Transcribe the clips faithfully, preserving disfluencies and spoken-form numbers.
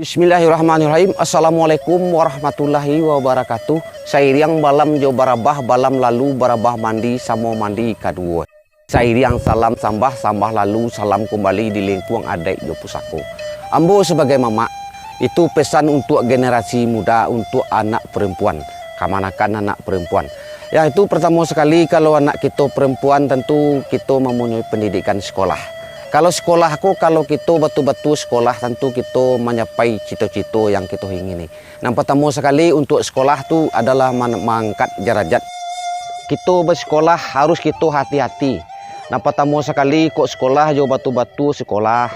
Bismillahirrahmanirrahim. Assalamualaikum warahmatullahi wabarakatuh. Sairiang balam jo barabah, balam lalu barabah mandi, samo mandi kaduo. Sairiang salam sambah, sambah lalu salam kumbali di lingkuang adaik jo pusako. Ambo sabagai mamak, itu pesan untuak generasi muda, untuak anak perempuan, kamanakan anak perempuan. Yang itu pertamo sakali, kalau anak kito perempuan, tantu kito mampunyoi pendidikan sekolah. Kalau sekolah ko, kalau kito batul-batul sekolah, tantu kito manyapai cito-cito yang kito ingini. Nan patamo sakali untuak sekolah tu adalah man-, maangkat jarajat. Kito basikolah harus kito hati-hati. Nan patamo sakali kok sekolah jo batul-batul sekolah,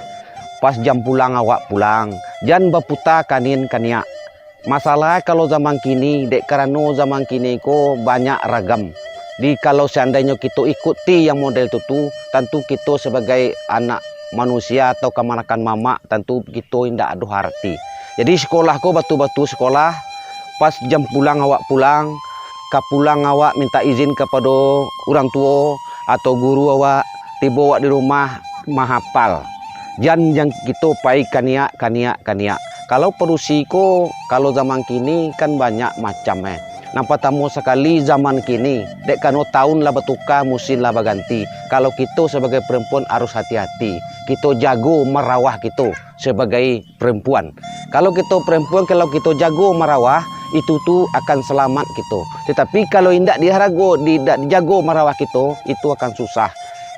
pas jam pulang awak pulang, jan baputa kanin kaniak. Masalah kalau zaman kini, dek karano zaman kini ko banyak ragam. Di kalau seandainyo kito ikuti yang model tu tu, tantu kito sabagai anak manusia atau kamanakan mamak, tantu kito indak ado arti. Jadi sekolah ko batul-batul sekolah, pas jam pulang awak pulang, ka pulang awak minta izin kapado urang tuo atau guru awak, tibo awak di rumah mahapal. Jan, jan kito pai kaniak, kaniak, kaniak. Kalau padusi ko, kalau zaman kini kan banyak macam, eh. Nan patamo sakali zaman kini, dek karano taun lah batuka, musim lah baganti. Kalau kito sabagai perempuan harus hati-hati. Kito jago marawah kito sabagai perempuan. Kalau kito perempuan, kalau kito jago marawah, itu tu akan salamat kito. Tetapi kalau indak diharago, di-, indak dijago marawah kito, itu akan susah.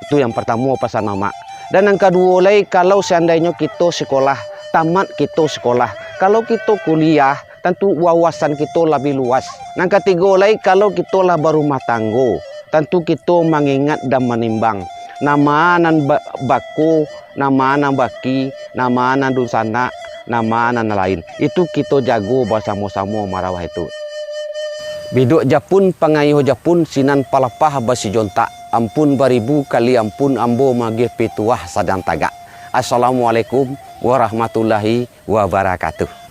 Itu yang pertamo pasan mamak. Dan yang kaduo lai, kalau seandainyo kito sekolah, tamat kito sekolah, kalau kito kuliah, tantu wawasan kito labiah luas. Nan katigo lai, kalau kito lah barumah tanggo, tantu kito mangingat dan manimbang, nama nan ba-, bako, nama nan baki, nama nan dunsanak, nama nan lain. Itu kito jago basamo-samo marawah itu. Bidok Japun, pangayuh Japun, sinan palapah basijontak. Ampun baribu kali ampun, ambo magiah pituah sadang tagak. Assalamualaikum warahmatullahi wabarakatuh.